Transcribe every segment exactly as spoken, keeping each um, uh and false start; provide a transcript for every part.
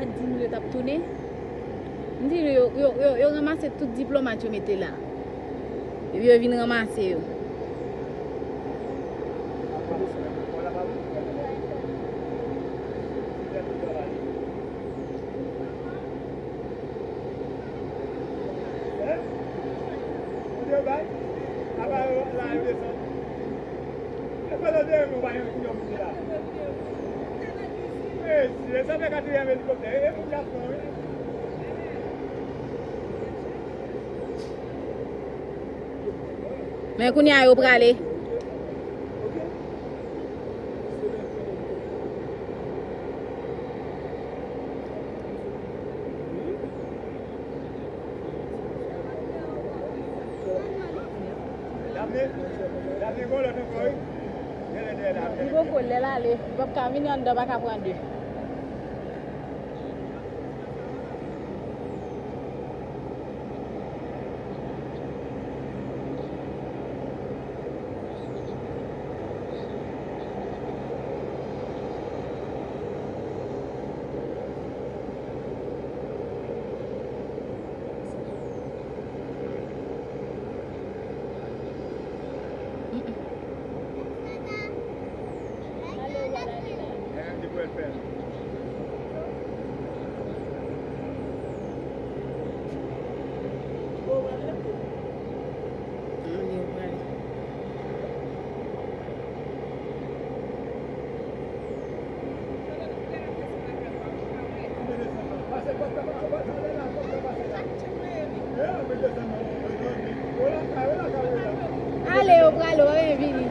Di nou yo t ap tounen. M di nou yo, yo, yo, yo ranmase tout diplomat yo mete la. Epi yo vin ranmase yo. Men kounye a yo prale. Li poko lè l ale, li p ap ka vini anndan, pa ka pran de. Ale, yo prale, yo pa vini.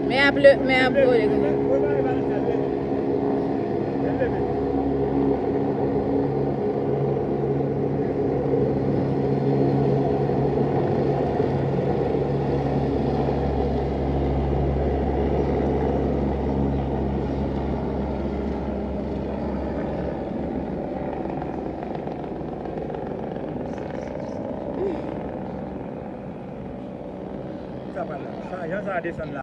Men ap le, men ap vole. Sa pral la. Sa, jan sa desann la.